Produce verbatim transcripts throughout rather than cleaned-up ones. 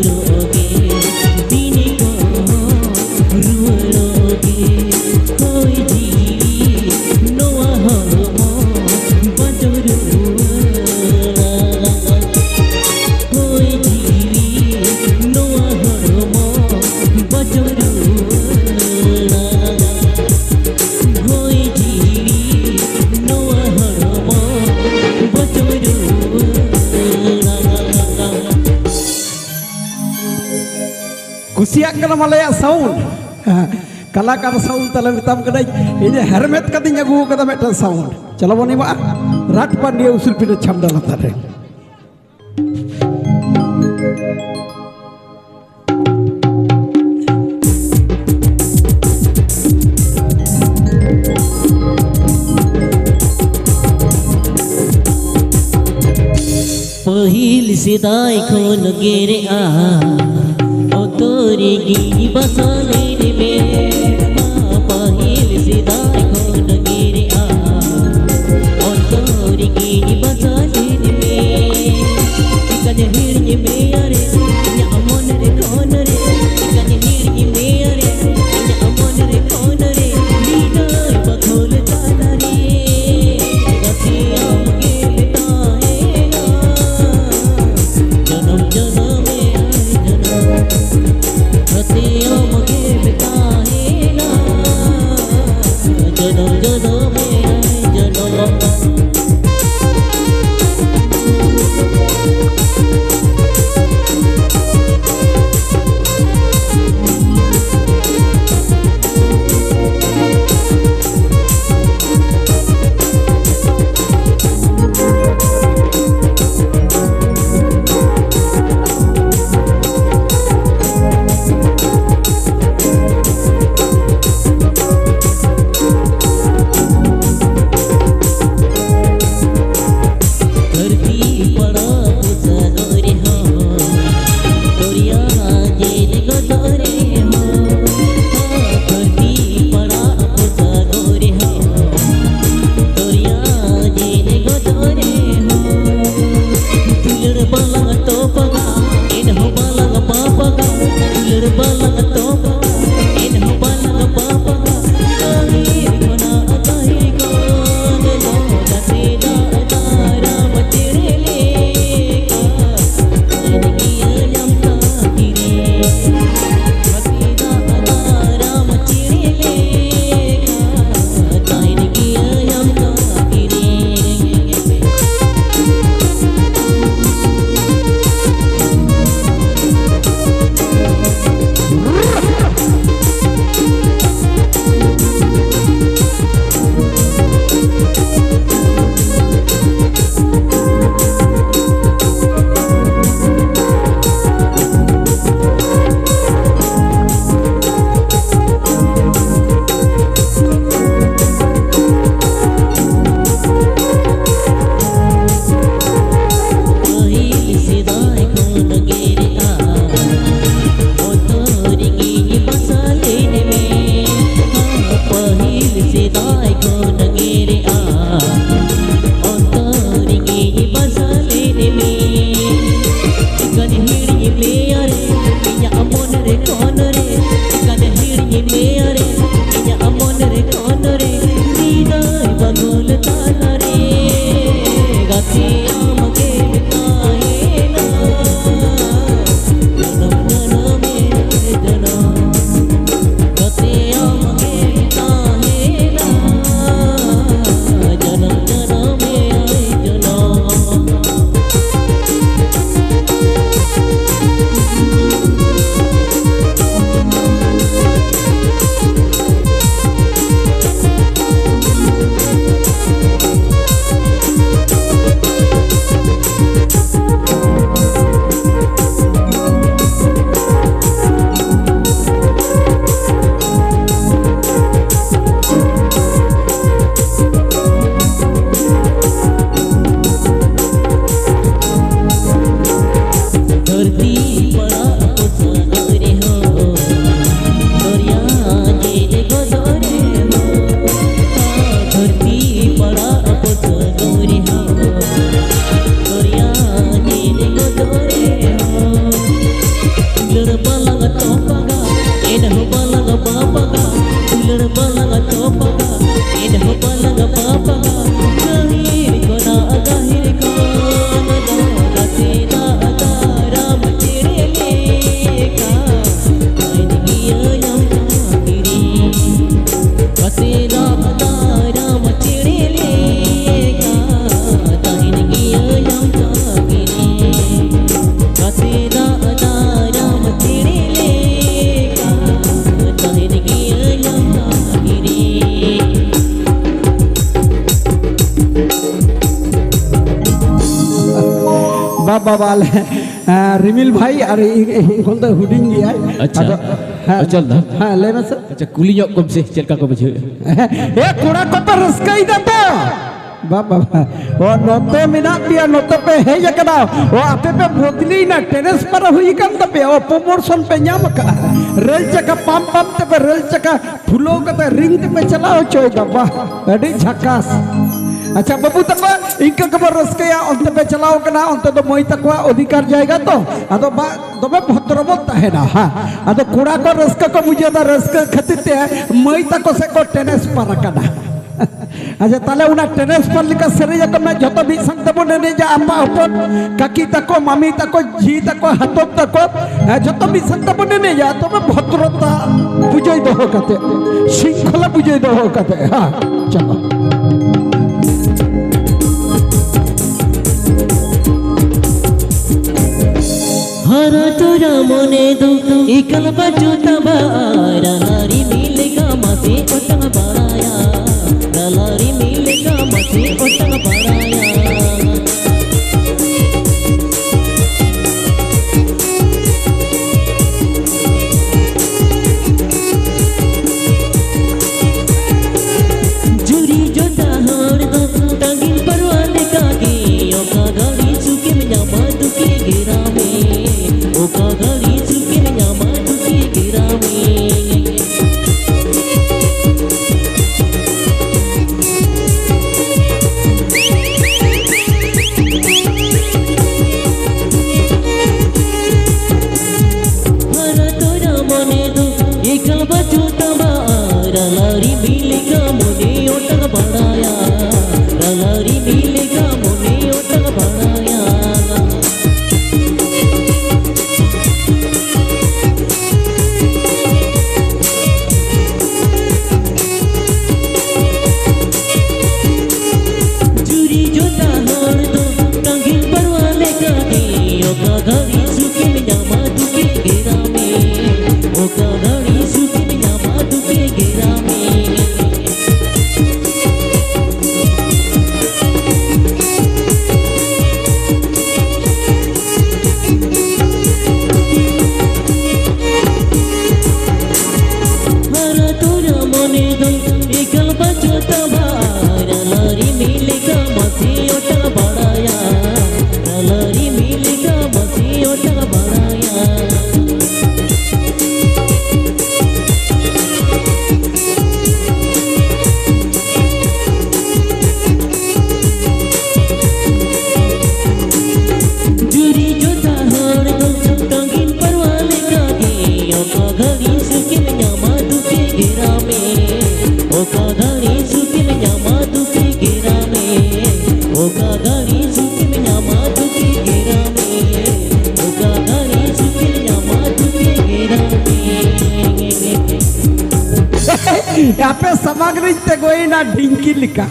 ᱨᱩᱣᱟᱹᱲᱚᱜ ᱜᱮ, ᱫᱤᱱ ᱠᱚ ᱨᱩᱣᱟᱹᱲᱚᱜ ᱜᱮ, ᱦᱳᱭ ᱡᱤᱣᱤ ᱱᱚᱣᱟ ᱦᱚᱲᱢᱚ ᱵᱟᱧᱪᱟᱣ ᱨᱩᱣᱟᱹᱲᱟ᱾ ᱦᱳᱭ ᱡᱤᱣᱤ ᱱᱚᱣᱟ ᱦᱚᱲᱢᱚ ᱵᱟᱧᱪᱟᱣ ᱨᱩᱣᱟᱹᱲᱟ᱾ ᱦᱳᱭ ᱡᱤᱣᱤ ᱱᱚᱣᱟ ᱦᱚᱲᱢᱚ ᱵᱟᱧᱪᱟᱣ ᱨᱩᱣᱟᱹᱲᱟ᱾ ᱠᱩᱥᱤᱭᱟᱜ ᱠᱟᱱᱟᱢ ᱟᱞᱮᱭᱟᱜ ᱥᱟᱣᱩᱱᱰ? ᱠᱟᱞᱟᱠᱟᱨ ᱥᱟᱣᱩᱱᱰ ᱛᱟᱞᱮ ᱢᱮᱛᱟᱢ ᱠᱟᱹᱱᱟᱹᱧ᱾ ᱤᱧ ᱫᱚ ᱦᱮᱨᱢᱮᱫ ᱠᱟᱛᱮᱧ ᱟᱹᱜᱩ ᱠᱟᱫᱟ ᱢᱤᱫᱴᱟᱝ ᱥᱟᱣᱩᱱᱰ᱾ ᱪᱚᱞᱚ ᱵᱚᱱ ᱮᱢᱟᱜᱼᱟ᱾ ᱨᱟᱴ ᱯᱟᱱᱰᱤᱭᱟ ᱩᱥᱩᱞ ᱯᱤᱸᱰᱟᱹ ᱪᱷᱟᱢᱰᱟ ᱞᱟᱛᱟᱨ ᱨᱮ᱾ ᱯᱟᱹᱦᱤᱞ ᱥᱮᱫᱟᱭ ᱠᱷᱚᱱ ᱜᱮᱨᱮᱜᱼᱟ, ᱚᱛᱚᱨ ᱨᱮᱜᱮ ᱵᱟᱥᱟ ᱞᱮᱱ ᱢᱮ᱾ ᱯᱟᱹᱦᱤᱞ ᱥᱮᱫᱟᱭ ᱠᱷᱚᱱ ᱜᱮᱨᱮᱜᱼᱟ, ᱚᱛᱚᱨ ᱨᱮᱜᱮ ᱵᱟᱥᱟ ᱞᱮᱱ ᱢᱮ᱾ ᱪᱤᱠᱟᱹᱧ ᱦᱤᱲᱤᱧ ᱢᱮᱭᱟ ᱨᱮ, ᱤᱧᱟᱹᱜ ᱢᱚᱱ ᱨᱮ ᱠᱷᱚᱱ ᱨᱮ᱾ ᱪᱤᱠᱟᱹᱧ ᱦᱤᱲᱤᱧ ᱢᱮᱭᱟ ᱨᱮ, ᱤᱧᱟᱹᱜ ᱢᱚᱱ ᱨᱮ ᱠᱷᱚᱱ ᱨᱮ᱾ ᱦᱤᱫᱟᱹᱭ ᱵᱟᱠᱷᱳᱞ ᱛᱟᱞᱟ ᱨᱮ, ᱜᱟᱛᱮ ᱟᱢ ᱜᱮ ᱛᱟᱦᱮᱱᱟ᱾ ᱡᱚᱱᱚᱢ ᱡᱚᱱᱚᱢ ᱮ ᱟᱨ ᱡᱚᱱᱚᱢ, ᱜᱟᱛᱮ ᱟᱢ ᱜᱮ ᱛᱟᱦᱮᱱᱟ᱾ ᱵᱟᱵᱟ ᱟᱞᱮ, ᱦᱮᱸ, ᱨᱤᱢᱤᱞ ᱵᱷᱟᱭ ᱟᱨ ᱤᱧ, ᱤᱧ ᱠᱷᱚᱱ ᱫᱚ ᱦᱩᱰᱤᱧ ᱜᱮᱭᱟᱭ᱾ ᱟᱪᱪᱷᱟ᱾ ᱟᱫᱚ, ᱦᱮᱸ, ᱚᱪᱚᱞ ᱫᱟ᱾ ᱦᱮᱸ, ᱞᱟᱹᱭ ᱢᱮᱥᱮ᱾ ᱟᱪᱪᱷᱟ, ᱠᱩᱞᱤ ᱧᱚᱜ ᱠᱚᱢ ᱥᱮ, ᱪᱮᱫ ᱞᱮᱠᱟ ᱠᱚ ᱵᱩᱡᱷᱟᱹᱣᱮᱫᱼᱟ? ᱮ, ᱠᱚᱲᱟ ᱠᱚᱯᱮ ᱨᱟᱹᱥᱠᱟᱹᱭᱮᱫᱟ ᱛᱚ? ᱵᱟ, ᱵᱟ, ᱵᱟ᱾ ᱚ, ᱱᱚᱛᱮ ᱢᱮᱱᱟᱜ ᱯᱮᱭᱟ, ᱱᱚᱛᱮ ᱯᱮ ᱦᱮᱡ ᱟᱠᱟᱱᱟ᱾ ᱚ, ᱟᱯᱮ ᱯᱮ ᱵᱚᱫᱞᱤᱭᱮᱱᱟ, transfer ᱦᱩᱭ ᱟᱠᱟᱱ ᱛᱟᱯᱮᱭᱟ, ᱚ, promotion ᱯᱮ ᱧᱟᱢ ᱟᱠᱟᱫᱼᱟ᱾ ᱨᱮᱞ ᱪᱟᱠᱟ ᱯᱟᱢ ᱯᱟᱢ ᱛᱮᱯᱮ, ᱨᱮᱞ ᱪᱟᱠᱟ ᱯᱷᱩᱞᱟᱹᱣ ᱠᱟᱛᱮ ᱨᱤᱝ ᱛᱮᱯᱮ ᱪᱟᱞᱟᱣ ᱦᱚᱪᱚᱭᱮᱫᱟ, ᱵᱟᱦ, ᱟᱹᱰᱤ ᱡᱷᱟᱠᱟᱥ᱾ ᱟᱪᱪᱷᱟ ᱵᱟᱹᱵᱩ ᱛᱟᱠᱚ, ᱤᱱᱠᱟᱹ ᱜᱮᱵᱚ ᱨᱟᱹᱥᱠᱟᱹᱭᱟ᱾ ᱚᱱᱛᱮ ᱯᱮ ᱪᱟᱞᱟᱣ ᱠᱟᱱᱟ, ᱚᱱᱛᱮ ᱫᱚ ᱢᱟᱹᱭ ᱛᱟᱠᱚᱣᱟᱜ ᱚᱫᱷᱤᱠᱟᱨ ᱡᱟᱭᱜᱟ ᱛᱚ, ᱟᱫᱚ ᱵᱟ, ᱫᱚᱢᱮ ᱵᱷᱚᱫᱨᱚ ᱵᱚ ᱛᱟᱦᱮᱱᱟ, ᱦᱟ᱾ ᱟᱫᱚ ᱠᱚᱲᱟ ᱠᱚ ᱨᱟᱹᱥᱠᱟᱹ ᱠᱚ ᱵᱩᱡᱷᱟᱹᱣ ᱫᱟ, ᱨᱟᱹᱥᱠᱟᱹ ᱠᱷᱟᱹᱛᱤᱨ ᱛᱮ ᱢᱟᱹᱭ ᱛᱟᱠᱚ ᱥᱮᱫ ᱠᱚ transfer ᱟᱠᱟᱱᱟ᱾ ᱟᱪᱪᱷᱟ, ᱛᱟᱦᱞᱮ ᱚᱱᱟ transfer ᱞᱮᱠᱟ ᱥᱮᱨᱮᱧ ᱟᱠᱚ ᱢᱮ, ᱡᱷᱚᱛᱚ ᱢᱤᱫ ᱥᱟᱶ ᱛᱮᱵᱚᱱ ᱮᱱᱮᱡᱟ, ᱟᱯᱟ ᱦᱚᱯᱚᱱ, ᱠᱟᱹᱠᱤ ᱛᱟᱠᱚ, ᱢᱟᱢᱤ ᱛᱟᱠᱚ, ᱡᱷᱤ ᱛᱟᱠᱚ, ᱦᱟᱛᱚᱢ ᱛᱟᱠᱚ, ᱦᱮᱸ, ᱡᱷᱚᱛᱚ ᱢᱤᱫ ᱥᱟᱶ ᱛᱮᱵᱚᱱ ᱮᱱᱮᱡᱟ, ᱛᱚᱵᱮ ᱵᱷᱚᱫᱨᱚᱛᱟ ᱵᱩᱡᱟᱹᱭ ᱫᱚᱦᱚ ᱠᱟᱛᱮ, ᱥᱤᱝᱠᱷᱚᱞᱟ ᱵᱩᱡᱟᱹᱭ ᱫᱚᱦᱚ ᱠᱟᱛᱮ, ᱦᱮᱸ, ᱪᱚᱞᱚ᱾ ᱦᱟᱨᱟ ᱛᱚᱨᱟ ᱢᱚᱱᱮ ᱫᱚ ᱮᱠᱟᱞ ᱵᱟᱹᱪᱩᱜ ᱛᱟᱵᱟ, ᱨᱟᱞᱟ ᱨᱤᱢᱤᱞ ᱞᱮᱠᱟ ᱢᱟᱥᱮ ᱚᱴᱟᱝ ᱵᱟᱲᱟᱭᱟ, ᱨᱟᱞᱟ ᱨᱤᱢᱤᱞ ᱞᱮᱠᱟ ᱢᱟᱥᱮ ᱚᱴᱟᱝ ᱵᱟᱲᱟᱭᱟ᱾ ᱡᱩᱨᱤ ᱡᱚᱴᱟ ᱦᱚᱲ ᱫᱚ ᱴᱟᱺᱜᱤ ᱯᱟᱹᱨᱣᱟᱹ ᱞᱮᱠᱟᱜᱮ, ᱚᱠᱟ ᱜᱷᱟᱹᱲᱤ ᱥᱩᱠᱮᱢ ᱧᱟᱢᱟ ᱫᱩᱠᱮ ᱜᱷᱮᱨᱟᱣ ᱢᱮ, ᱚᱠᱟ ᱜᱷᱟᱹᱲᱤ ᱥᱩᱠᱮᱢ ᱧᱟᱢᱟ ᱫᱩᱠᱮ ᱜᱷᱮᱨᱟᱣ ᱢᱮ᱾ ᱚᱠᱟ ᱜᱷᱟᱹᱲᱤ ᱥᱩᱠᱮᱢ ᱧᱟᱢᱟ ᱫᱩᱠᱮ ᱜᱮᱨᱟᱢᱮ᱾ ᱚᱠᱟ ᱜᱷᱟᱹᱲᱤ ᱥᱩᱠᱮᱢ ᱧᱟᱢᱟ ᱫᱩᱠᱮ ᱜᱮᱨᱟᱢᱮ᱾ ᱚᱠᱟ ᱜᱷᱟᱹᱲᱤ ᱥᱩᱠᱮᱢ ᱧᱟᱢᱟ ᱫᱩᱠᱮ ᱜᱮᱨᱟᱢᱮ᱾ ᱚᱠᱟ ᱜᱷᱟᱹᱲᱤ ᱥᱩᱠᱮᱢ ᱧᱟᱢᱟ ᱫᱩᱠᱮ ᱜᱮᱨᱟᱢᱮ᱾ ᱟᱯᱮ ᱥᱟᱢᱟᱝ ᱨᱤᱧ ᱛᱮᱜᱚᱭᱮᱱᱟ ᱰᱷᱤᱝᱠᱤ ᱞᱮᱠᱟ᱾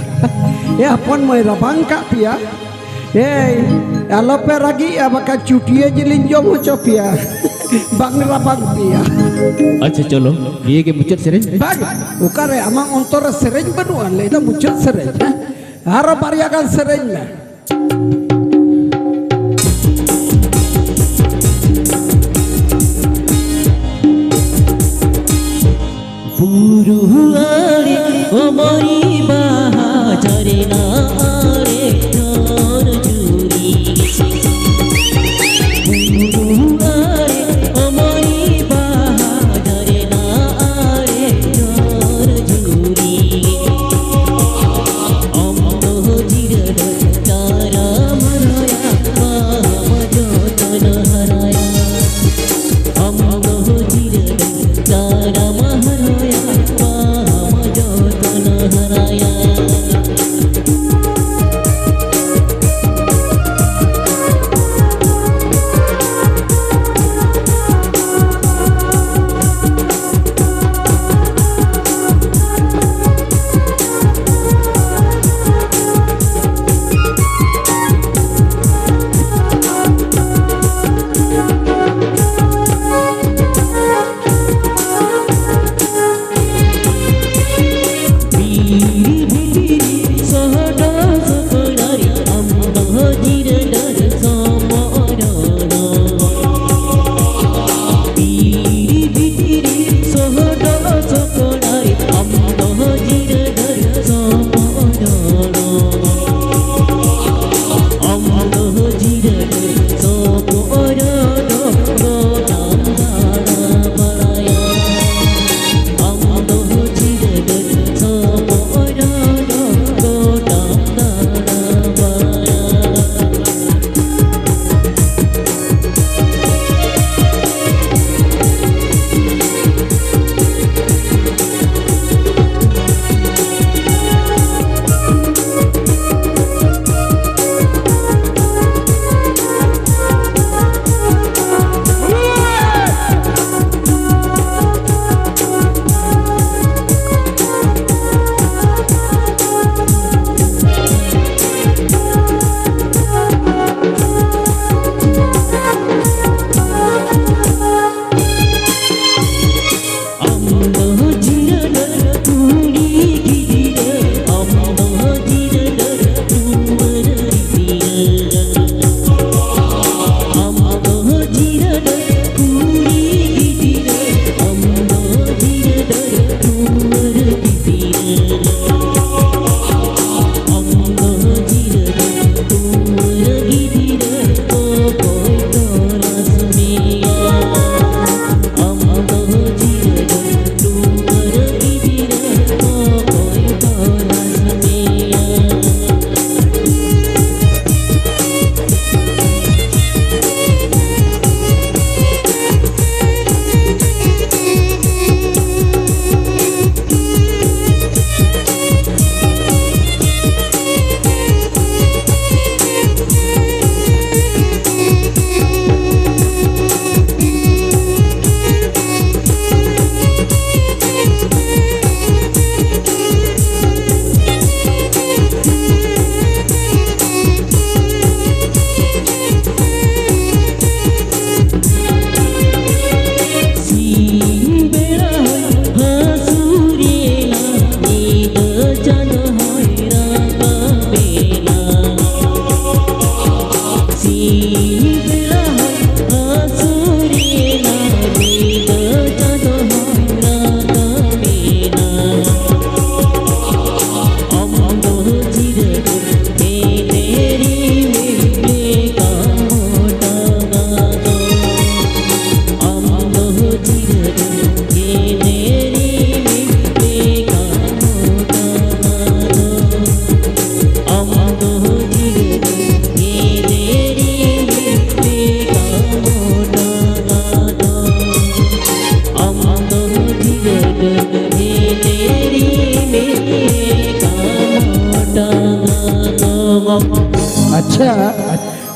ᱮ ᱦᱚᱯᱚᱱ ᱢᱟᱹᱭ, ᱨᱟᱵᱟᱝ ᱠᱟᱜ ᱯᱮᱭᱟ? ᱮᱭ, ᱟᱞᱚᱯᱮ ᱨᱟᱹᱜᱤᱜᱼᱟ, ᱵᱟᱠᱷᱟᱱ ᱪᱩᱴᱤᱭᱟᱹ ᱡᱤᱞᱤᱧ ᱡᱚᱢ ᱦᱚᱪᱚ ᱯᱮᱭᱟ᱾ ᱵᱟᱝ ᱨᱟᱵᱟᱝ ᱯᱮᱭᱟ᱾ ᱟᱪᱪᱷᱟ, ᱪᱚᱞᱚ, ᱱᱤᱭᱟᱹ ᱜᱮ ᱢᱩᱪᱟᱹᱫ ᱥᱮᱨᱮᱧ᱾ ᱵᱟᱝ, ᱚᱠᱟᱨᱮ ᱟᱢᱟᱜ ᱚᱱᱛᱚᱨ ᱨᱮ ᱥᱮᱨᱮᱧ ᱵᱟᱹᱱᱩᱜᱼᱟ? ᱞᱟᱹᱭ ᱫᱟ ᱢᱩᱪᱟᱹᱫ ᱥᱮᱨᱮᱧ, ᱦᱮᱸ? ᱟᱨᱚ ᱵᱟᱨᱭᱟ ᱜᱟᱱ ᱥᱮᱨᱮᱧ ᱢᱮ᱾ ᱵᱩᱨᱩ ᱟᱲᱮ ᱚᱢᱚᱨᱤ ᱵᱟᱦᱟ ᱡᱷᱟᱨᱱᱟ ᱟᱲᱮ ᱡᱷᱚᱨ ᱡᱷᱩᱨᱤ᱾ ᱵᱩᱨᱩ ᱟᱲᱮ ᱚᱢᱚᱨᱤ ᱵᱟᱦᱟ ᱡᱷᱟᱨᱱᱟ ᱟᱲᱮ ᱡᱷᱚᱨ ᱡᱷᱩᱨᱤ᱾ ᱟᱢ ᱫᱚ ᱡᱤᱨᱟᱹ ᱫᱚ ᱠᱟᱨᱟᱢ ᱦᱟᱨᱟᱭᱟ, ᱵᱟᱦᱟᱢ ᱡᱚᱛᱚᱱ ᱦᱟᱨᱟᱭᱟ᱾ ᱟᱢ ᱫᱚ ᱡᱤᱨᱟᱹ ᱫᱚ ᱠᱟᱨᱟᱢ ᱦᱟᱨᱟᱭᱟ, ᱵᱟᱦᱟᱢ ᱡᱚᱛᱚᱱ ᱦᱟᱨᱟᱭᱟ᱾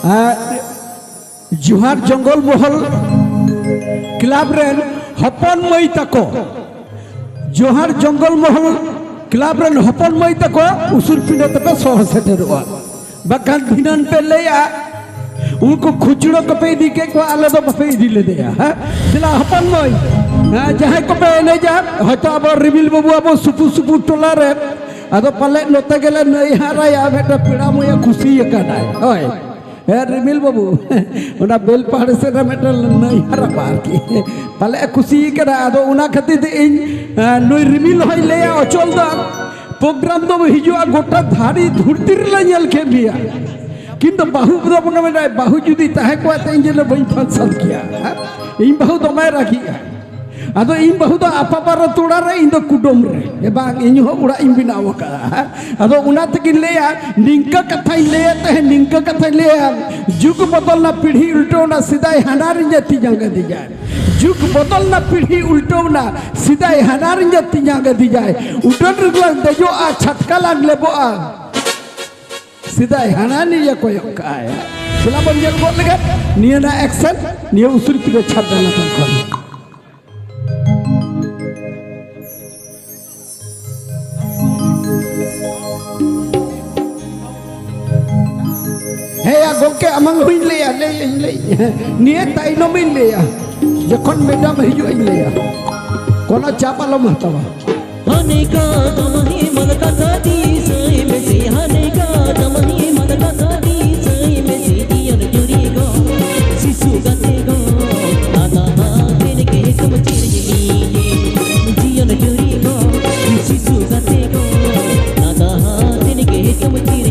ᱟᱨ ᱡᱚᱦᱟᱨ ᱡᱚᱝᱜᱚᱞ ᱢᱚᱦᱚᱞ ᱠᱞᱟᱵᱽ ᱨᱮᱱ ᱦᱚᱯᱚᱱ ᱢᱟᱹᱭ ᱛᱟᱠᱚ, ᱡᱚᱦᱟᱨ ᱡᱚᱝᱜᱚᱞ ᱢᱚᱦᱚᱞ ᱠᱞᱟᱵᱽ ᱨᱮᱱ ᱦᱚᱯᱚᱱ ᱢᱟᱹᱭ ᱛᱟᱠᱚ ᱩᱥᱩᱨ ᱯᱤᱸᱰᱟᱹ ᱛᱮᱯᱮ ᱥᱚᱦᱚᱨ ᱥᱮᱴᱮᱨᱚᱜᱼᱟ, ᱵᱟᱠᱷᱟᱱ ᱫᱷᱤᱱᱟᱹᱱ ᱯᱮ ᱞᱟᱹᱭᱟ ᱩᱱᱠᱩ ᱠᱷᱩᱪᱲᱟᱹ ᱠᱚᱯᱮ ᱤᱫᱤ ᱠᱮᱫ ᱠᱚᱣᱟ, ᱟᱞᱮ ᱫᱚ ᱵᱟᱯᱮ ᱤᱫᱤ ᱞᱮᱫᱮᱭᱟ᱾ ᱦᱮᱸ, ᱫᱮᱞᱟ ᱦᱚᱯᱚᱱ ᱢᱟᱹᱭ, ᱦᱮᱸ, ᱡᱟᱦᱟᱸᱭ ᱠᱚᱯᱮ ᱮᱱᱮᱡᱟ, ᱦᱚᱭᱛᱳ ᱟᱵᱚ ᱨᱤᱢᱤᱞ ᱵᱟᱹᱵᱩ ᱟᱵᱚ ᱥᱩᱯᱩ ᱥᱩᱯᱩ ᱴᱚᱞᱟ ᱨᱮ, ᱟᱫᱚ ᱯᱟᱞᱮᱫ ᱱᱚᱛᱮ ᱜᱮᱞᱮ ᱱᱟᱹᱭ ᱦᱟᱨᱟᱭᱟ, ᱢᱤᱫᱴᱟᱝ ᱯᱮᱲᱟ ᱢᱟᱹᱭ ᱠᱩᱥᱤ ᱟᱠᱟᱱᱟᱭ᱾ ᱦᱳᱭ, ᱦᱮᱸ, ᱨᱤᱢᱤᱞ ᱵᱟᱹᱵᱩ, ᱚᱱᱟ ᱵᱮᱞᱯᱟᱦᱟᱲᱤ ᱥᱮᱫ ᱨᱮ ᱢᱤᱫᱴᱟᱝ ᱱᱟᱹᱭ ᱦᱟᱨᱟᱜᱼᱟ ᱟᱨᱠᱤ, ᱯᱟᱞᱮ ᱮ ᱠᱩᱥᱤ ᱠᱟᱱᱟ᱾ ᱟᱫᱚ ᱚᱱᱟ ᱠᱷᱟᱹᱛᱤᱨ ᱛᱮ ᱤᱧ, ᱮ, ᱱᱩᱭ ᱨᱤᱢᱤᱞ ᱦᱚᱸᱭ ᱞᱟᱹᱭᱟ, ᱚᱪᱚᱞ ᱫᱟ, ᱯᱨᱳᱜᱨᱟᱢ ᱫᱚ ᱦᱤᱡᱩᱜᱼᱟ, ᱜᱚᱴᱟ ᱫᱷᱟᱹᱨᱤ ᱫᱷᱩᱨᱛᱤ ᱨᱮᱞᱮ ᱧᱮᱞ ᱠᱮᱫ ᱢᱮᱭᱟ, ᱠᱤᱱᱛᱩ ᱵᱟᱹᱦᱩ ᱫᱚ ᱢᱚᱱᱮ ᱢᱮᱱᱟᱭ, ᱵᱟᱹᱦᱩ ᱡᱩᱫᱤ ᱛᱟᱦᱮᱸ ᱠᱚᱜᱼᱟ ᱛᱚ ᱤᱧ ᱡᱮᱱᱚ ᱵᱟᱹᱧ ᱯᱷᱟᱱᱥᱟᱱ ᱠᱮᱭᱟ᱾ ᱦᱮᱸ? ᱤᱧ ᱵᱟᱹᱦᱩ ᱫᱚᱢᱮ ᱨᱟᱹᱜᱤᱜᱼᱟ᱾ ᱟᱫᱚ ᱤᱧ ᱵᱟᱹᱦᱩ ᱫᱚ ᱟᱯᱟᱯᱟᱨ ᱟᱹᱛᱩ ᱚᱲᱟᱜ ᱨᱮ, ᱤᱧ ᱫᱚ ᱠᱩᱰᱟᱹᱢ ᱨᱮ᱾ ᱮ ᱵᱟᱝ, ᱤᱧ ᱦᱚᱸ ᱚᱲᱟᱜ ᱤᱧ ᱵᱮᱱᱟᱣ ᱟᱠᱟᱫᱼᱟ᱾ ᱟᱫᱚ ᱚᱱᱟ ᱛᱮᱜᱤᱧ ᱞᱟᱹᱭᱟ, ᱱᱤᱝᱠᱟᱹ ᱠᱟᱛᱷᱟᱧ ᱞᱟᱹᱭᱟ ᱛᱟᱦᱮᱸᱫ, ᱱᱤᱝᱠᱟᱹ ᱠᱟᱛᱷᱟᱧ ᱞᱟᱹᱭᱟ, ᱡᱩᱜᱽ ᱵᱚᱫᱚᱞ ᱱᱟ, ᱯᱤᱲᱦᱤ ᱩᱞᱴᱟᱹᱣ ᱱᱟ, ᱥᱮᱫᱟᱭ ᱦᱟᱱᱟ ᱨᱮᱧ ᱡᱟᱹᱛᱤ ᱡᱟᱸᱜᱟ ᱫᱤᱡᱟᱭ᱾ ᱡᱩᱜᱽ ᱵᱚᱫᱚᱞ ᱱᱟ, ᱯᱤᱲᱦᱤ ᱩᱞᱴᱟᱹᱣ ᱱᱟ, ᱥᱮᱫᱟᱭ ᱦᱟᱱᱟ ᱨᱮᱧ ᱡᱟᱹᱛᱤ ᱡᱟᱸᱜᱟ ᱫᱤᱡᱟᱭ᱾ ᱩᱰᱟᱹᱱ ᱨᱮᱜᱮ ᱞᱟᱝ ᱫᱮᱡᱚᱜᱼᱟ, ᱪᱷᱟᱴᱠᱟ ᱞᱟᱝ ᱞᱮᱵᱚᱜᱼᱟ, ᱥᱮᱫᱟᱭ ᱦᱟᱱᱟ ᱱᱤᱭᱟᱹ ᱠᱚᱭᱚᱜ ᱠᱟᱜᱼᱟᱭ᱾ ᱫᱮᱞᱟ ᱵᱚᱱ ᱧᱮᱞ ᱜᱚᱫ ᱞᱮᱜᱮ ᱱᱤᱭᱟᱹ ᱨᱮᱱᱟᱜ ᱮᱠᱥᱮᱱ, ᱱᱤᱭᱟᱹ ᱩᱥᱩᱨ ᱯᱤᱸᱰᱟᱹ ᱪᱷᱟᱯ ᱰᱟᱞᱟ ᱠᱷᱚᱱ᱾ ᱦᱮᱸ ᱭᱟ ᱜᱚᱢᱠᱮ, ᱟᱢᱟᱝ ᱦᱚᱸᱧ ᱞᱟᱹᱭᱟ, ᱞᱟᱹᱭ ᱤᱧ ᱞᱟᱹᱭ, ᱱᱤᱭᱟᱹ ᱛᱟᱭᱱᱚᱢᱤᱧ ᱞᱟᱹᱭᱟ, ᱡᱚᱠᱷᱚᱱ ᱢᱮᱰᱟᱢ ᱦᱤᱡᱩᱜ ᱤᱧ ᱞᱟᱹᱭᱟ, ᱠᱳᱱᱳ ᱪᱟᱯ ᱟᱞᱚᱢ ᱦᱟᱛᱟᱣᱟ᱾ ᱦᱟᱱᱮ ᱠᱟᱫᱟᱢ ᱦᱮ ᱢᱟᱞ ᱠᱟᱛᱷᱟ ᱫᱤᱥᱟᱹᱭ ᱢᱮᱥᱮ, ᱦᱟᱱᱮ ᱠᱟᱫᱟᱢ ᱦᱮ ᱢᱟᱞ ᱠᱟᱛᱷᱟ ᱫᱤᱥᱟᱹᱭ ᱢᱮᱥᱮ, ᱡᱤᱭᱚᱱ ᱡᱩᱨᱤ ᱜᱚ, ᱥᱤᱥᱩ ᱜᱟᱛᱮ ᱜᱚ, ᱟᱫᱟ ᱦᱟᱛᱮᱱ ᱜᱮ ᱛᱩᱢ ᱪᱤᱨ ᱡᱤᱭᱚᱱ ᱡᱩᱨᱤ ᱜᱚ, ᱥᱤᱥᱩ ᱜᱟᱛᱮ ᱜᱚ, ᱟᱫᱟ ᱦᱟᱛᱮᱱ ᱜᱮ ᱛᱩᱢ ᱪᱤᱨ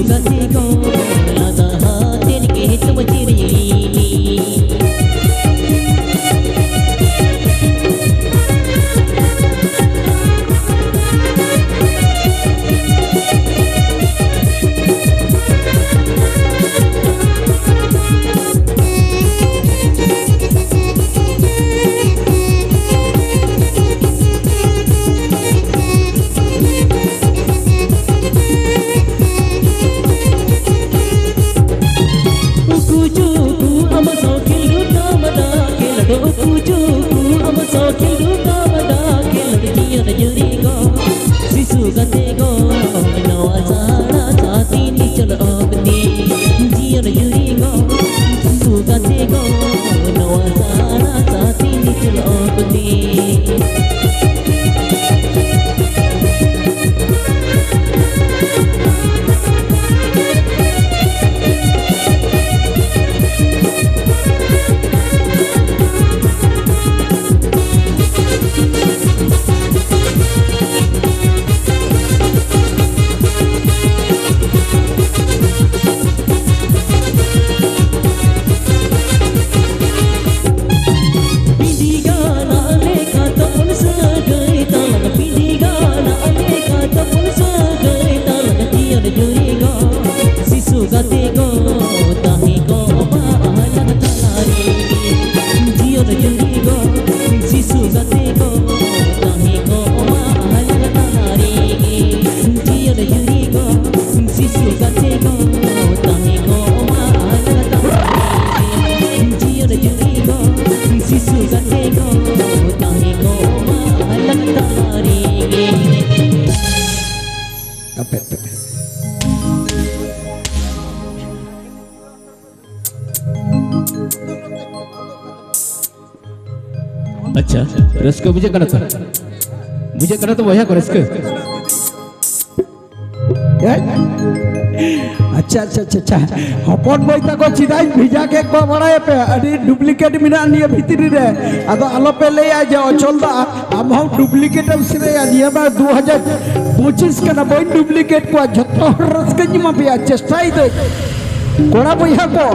ᱜᱟᱛᱮ ᱠᱚ ᱞᱟᱸᱫᱟ ᱟᱛᱮᱫ ᱜᱮ ᱛᱚᱵᱮ ᱪᱤᱨᱤᱧ ᱞᱤᱞᱤ᱾ ᱩᱠᱩ ᱪᱩᱠᱩ ᱟᱢ ᱥᱟᱶ ᱠᱷᱮᱞᱰᱩ ᱛᱟᱢ ᱫᱟ ᱠᱷᱮᱞᱰᱩ, ᱩᱠᱩ ᱪᱩᱠᱩ ᱟᱢ ᱥᱟᱶ ᱠᱷᱮᱞᱰᱩ ᱛᱟᱢ ᱫᱟ ᱠᱷᱮᱞᱰᱩ, ᱡᱤᱭᱚᱱ ᱡᱩᱨᱤ ᱜᱚ ᱥᱤᱥᱩ ᱜᱟᱛᱮ ᱜᱚ, ᱱᱚᱣᱟ ᱥᱟᱦᱟᱨᱟ ᱥᱟᱛᱤ ᱱᱤᱪᱚᱞ ᱚᱠᱛᱮ᱾ ᱡᱤᱭᱚᱱ ᱡᱩᱨᱤ ᱜᱚ ᱥᱤᱥᱩ ᱜᱟᱛᱮ ᱜᱚ, ᱱᱚᱣᱟ ᱥᱟᱦᱟᱨᱟ ᱥᱟᱛᱤ ᱱᱤᱪᱚᱞ ᱚᱠᱛᱮ᱾ ᱯᱤᱸᱰᱤ ᱜᱟᱱᱟᱜ ᱞᱮᱠᱟ ᱛᱚᱯᱚᱞ ᱥᱟᱹᱜᱟᱹᱭ ᱛᱟᱞᱟᱝ, ᱯᱤᱸᱰᱤ ᱜᱟᱱᱟᱜ ᱞᱮᱠᱟ ᱛᱚᱯᱚᱞ ᱥᱟᱹᱜᱟᱹᱭ ᱛᱟᱞᱟᱝ, ᱡᱤᱭᱚᱱ ᱡᱩᱨᱤ ᱜᱚ ᱥᱤᱥᱩ ᱜᱟᱛᱮ ᱜᱚ, ᱛᱟᱦᱮᱸ ᱠᱚᱜ ᱢᱟ ᱟᱞᱟᱝ ᱛᱟᱞᱟᱨᱮ᱾ ᱡᱤᱭᱚᱱ ᱡᱩᱨᱤ ᱜᱚ ᱥᱤᱥᱩ ᱜᱟᱛᱮ ᱜᱚ, ᱛᱟᱦᱮᱸ ᱠᱚᱜ ᱢᱟ ᱟᱞᱟᱝ ᱛᱟᱞᱟᱨᱮ᱾ ᱡᱤᱭᱚᱱ ᱡᱩᱨᱤ ᱜᱚ ᱥᱤᱥᱩ ᱜᱟᱛᱮ ᱜᱚ, ᱛᱟᱦᱮᱸ ᱠᱚᱜ ᱢᱟ ᱟᱞᱟᱝ ᱛᱟᱞᱟᱨᱮ᱾ ᱡᱤᱭᱚᱱ ᱡᱩᱨᱤ ᱜᱚ ᱥᱤᱥᱩ ᱜᱟᱛᱮ ᱜᱚ, ᱛᱟᱦᱮᱸ ᱠᱚᱜ ᱢᱟ ᱟᱞᱟᱝ ᱛᱟᱞᱟᱨᱮ᱾ ᱟᱯᱮ, ᱟᱯᱮ, ᱟᱯᱮ᱾ ᱟᱪᱪᱷᱟ, ᱨᱟᱹᱥᱠᱟᱹ ᱵᱩᱡᱷᱟᱹᱜ ᱠᱟᱱᱟ ᱛᱚ? ᱵᱩᱡᱷᱟᱹᱜ ᱠᱟᱱᱟ ᱛᱚ ᱵᱚᱭᱦᱟ ᱠᱚ ᱨᱟᱹᱥᱠᱟᱹ? ᱦᱮᱸ? ᱟᱪᱪᱷᱟ, ᱟᱪᱪᱷᱟ, ᱟᱪᱪᱷᱟ, ᱟᱪᱪᱷᱟ᱾ ᱦᱚᱯᱚᱱ ᱢᱟᱹᱭ ᱛᱟᱠᱚ ᱪᱮᱫᱟᱜ ᱤᱧ ᱵᱷᱮᱡᱟ ᱠᱮᱫ ᱠᱚᱣᱟ ᱵᱟᱲᱟᱭᱟᱯᱮ? ᱟᱹᱰᱤ duplicate ᱢᱮᱱᱟᱜᱼᱟ ᱱᱤᱭᱟᱹ ᱵᱷᱤᱛᱨᱤ ᱨᱮ᱾ ᱟᱫᱚ ᱟᱞᱚᱯᱮ ᱞᱟᱹᱭᱟ ᱡᱮ ᱚᱪᱚᱞ ᱫᱟ ᱟᱢ ᱦᱚᱸ duplicate ᱮᱢ ᱥᱮᱨᱮᱧᱟ᱾ ᱱᱤᱭᱟᱹ ᱢᱟ ᱫᱩ ᱦᱟᱡᱟᱨ ᱯᱚᱸᱪᱤᱥ ᱠᱟᱱᱟ, ᱵᱟᱹᱧ duplicate ᱠᱚᱣᱟ, ᱡᱷᱚᱛᱚ ᱦᱚᱲ ᱨᱟᱹᱥᱠᱟᱹᱧ ᱮᱢᱟ ᱯᱮᱭᱟ, ᱪᱮᱥᱴᱟᱭ ᱫᱟᱹᱧ᱾ ᱠᱚᱲᱟ ᱵᱚᱭᱦᱟ ᱠᱚ,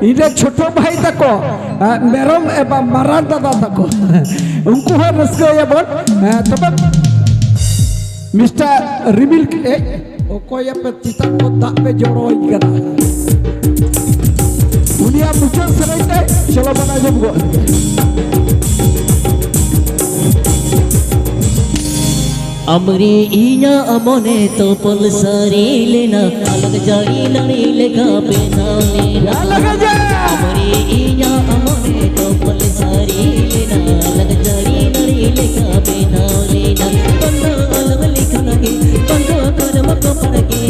ᱤᱧ ᱨᱮᱱ ᱪᱷᱳᱴᱳ ᱵᱷᱟᱭ ᱛᱟᱠᱚ, ᱟ, ᱢᱮᱨᱚᱢ ᱮᱵᱟ ᱢᱟᱨᱟᱝ ᱫᱟᱫᱟ ᱛᱟᱠᱚ, ᱩᱱᱠᱩ ᱦᱚᱸ ᱨᱟᱹᱥᱠᱟᱹᱭᱟᱵᱚᱱ᱾ ᱟ, ᱛᱚᱵᱮ ᱢᱤᱥᱴᱟᱨ ᱨᱤᱢᱤᱞ, ᱮ, ᱚᱠᱚᱭ ᱟᱯᱮ ᱪᱮᱛᱟᱱ ᱠᱷᱚᱱ ᱫᱟᱜ ᱯᱮ ᱡᱚᱨᱚᱭ ᱠᱟᱱᱟ? ᱩᱱᱤᱭᱟᱜ ᱢᱩᱪᱟᱹᱫ ᱥᱮᱨᱮᱧ ᱛᱮ ᱪᱚᱞᱚ ᱵᱚᱱ ᱟᱸᱡᱚᱢ ᱜᱚᱫ ᱞᱮᱜᱮ᱾ ᱟᱢᱨᱮ ᱤᱧᱟᱜ ᱢᱚᱱᱮ ᱛᱚᱯᱚᱞ ᱥᱟᱹᱨᱤ ᱞᱮᱱᱟ, ᱟᱞᱟᱜ ᱡᱟᱹᱲᱤ ᱱᱟᱹᱲᱤ ᱞᱮᱠᱟ ᱵᱮᱱᱟᱣ ᱞᱮᱱᱟ᱾ ᱟᱞᱟᱜ ᱡᱟᱹᱲᱤ! ᱟᱢᱨᱮ ᱤᱧᱟᱜ ᱢᱚᱱᱮ ᱛᱚᱯᱚᱞ ᱥᱟᱹᱨᱤ ᱞᱮᱱᱟ, ᱟᱞᱟᱜ ᱡᱟᱹᱲᱤ ᱱᱟᱹᱲᱤ ᱞᱮᱠᱟ ᱵᱮᱱᱟᱣ ᱞᱮᱱᱟ᱾ ᱵᱚᱱᱫᱚ ᱚᱞᱚᱜ ᱞᱮᱠᱷᱟᱱ ᱜᱮ, ᱵᱚᱱᱫᱚ ᱠᱚᱨᱢᱚ ᱠᱚ ᱯᱟᱲᱜᱮ,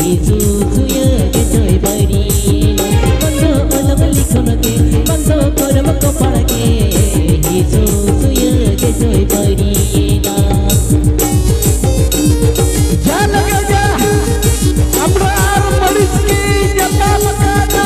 ᱦᱤᱥᱩ ᱥᱩᱭᱟᱹ ᱜᱮ ᱪᱚᱭ ᱵᱟᱹᱲᱤᱭᱮᱱᱟ᱾ ᱵᱚᱱᱫᱚ ᱚᱞᱚᱜ ᱞᱮᱠᱷᱟᱱ ᱜᱮ, ᱵᱚᱱᱫᱚ ᱠᱚᱨᱢᱚ ᱠᱚ ᱯᱟᱲᱜᱮ, ᱦᱤᱥᱩ ᱥᱩᱭᱟᱹ ᱜᱮ ᱪᱚᱭ ᱵᱟᱹᱲᱤᱭᱮᱱᱟ᱾ ᱡᱟ ᱞᱟᱜᱟ ᱡᱟ, ᱟᱢᱲᱟ ᱟᱨ ᱢᱟᱹᱨᱤᱪ ᱠᱤ ᱧᱟᱯᱟᱢ ᱟᱠᱟᱱᱟ?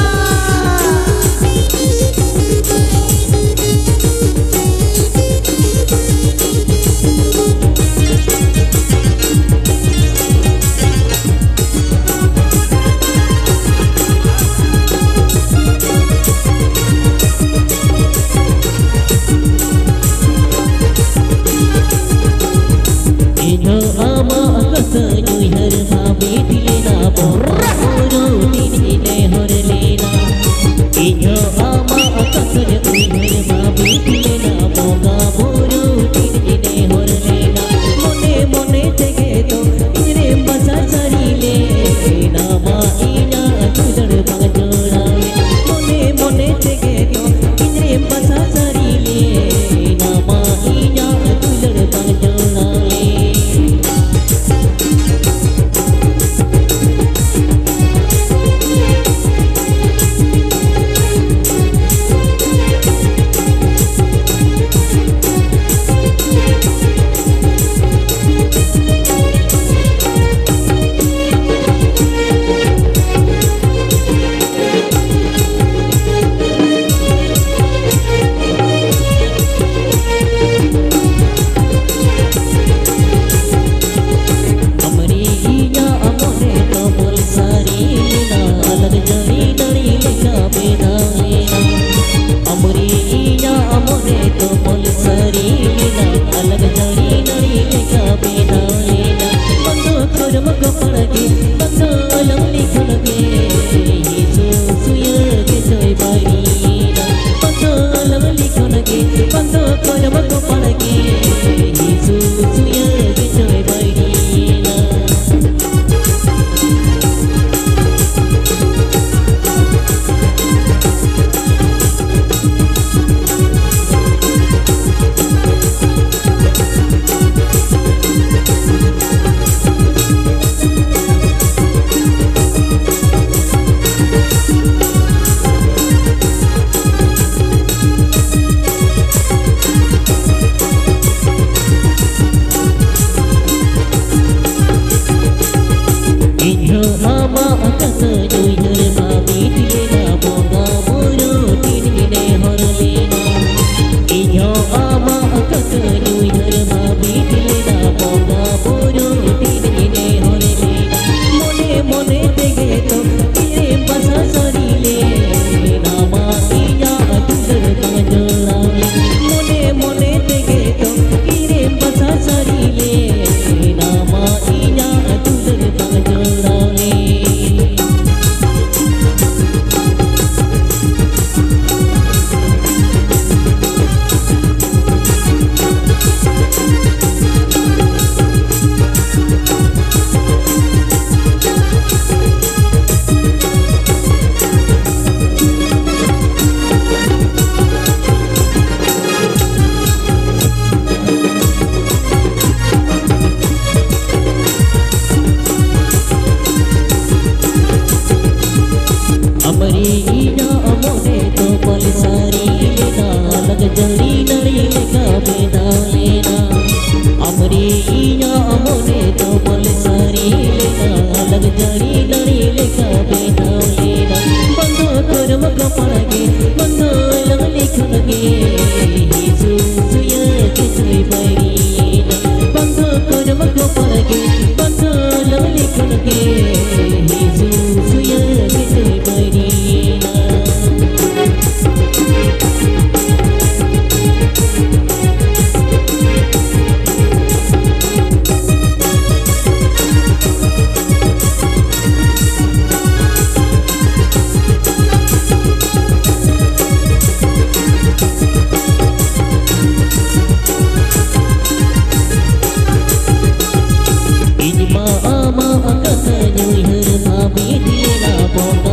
ᱵᱟᱠᱚ ᱯᱟᱲᱟᱜᱮ, ᱵᱟᱠᱚ ᱞᱟᱢᱞᱤ ᱠᱷᱚᱱ ᱜᱮ, ᱦᱤᱥᱩ ᱥᱩᱭᱟᱹ ᱜᱮ ᱪᱚᱭ ᱵᱟᱹᱲᱤᱭᱮᱱᱟ᱾ ᱵᱟᱠᱚ ᱞᱟᱢᱞᱤ ᱠᱷᱚᱱ ᱜᱮ, ᱵᱟᱠᱚ ᱠᱚᱨ ᱵᱟᱠᱚ ᱯᱟᱲᱟᱜᱮ, ᱦᱤᱥᱩ ᱥᱩᱭᱟᱹ ᱜᱮ ᱪᱚᱭ ᱵᱟᱹᱲᱤᱭᱮᱱᱟ᱾ ᱠᱟᱛᱮ ᱧᱩᱭᱦᱟᱹᱨ ᱢᱟ ᱵᱤᱰᱤᱭᱮᱱᱟ ᱵᱚᱱ᱾